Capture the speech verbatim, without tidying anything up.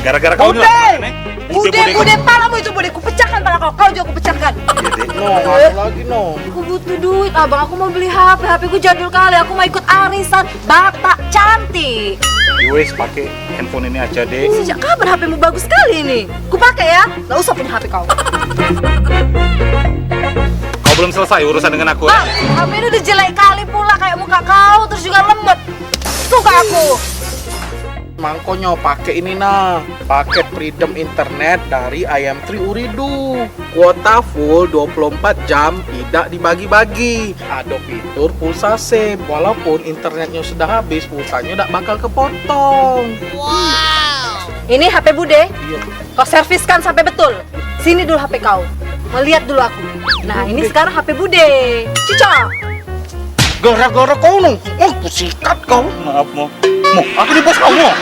Gara-gara kau ni lah kemarin, eh. Bude, bude, palamu itu bude, ku pecahkan pala kau, kau juga ku pecahkan. Iya, Dek. No, apa lagi, no? Aku butuh duit, Abang. Aku mau beli H P, H P ku jadul kali. Aku mau ikut arisan Batak cantik. Ya wes, pakai handphone ini aja, Dek. Sejak kapan H P-mu bagus sekali ini? Ku pakai ya. Nggak usah punya H P kau. Kau belum selesai urusan dengan aku, ya? Bang, H P ini udah jelek kali pula kayak muka kau, terus juga lemot. Suka aku. Mangkonyo pakai ini nah, paket Freedom Internet dari I M three Ooredoo. Kuota full dua puluh empat jam, tidak dibagi-bagi. Ada fitur pulsa SIM, walaupun internetnya sudah habis, pulsanya tidak bakal kepotong. Ini H P Bude, iya, kau serviskan sampai betul. Sini dulu H P kau. Mau lihat dulu aku. Nah, ini sekarang H P Bude. Cicak. Gara-gara kau, Nung. Oh, ku sikat kau. Maaf, Mo. Mo, aku di bos kau, Mo.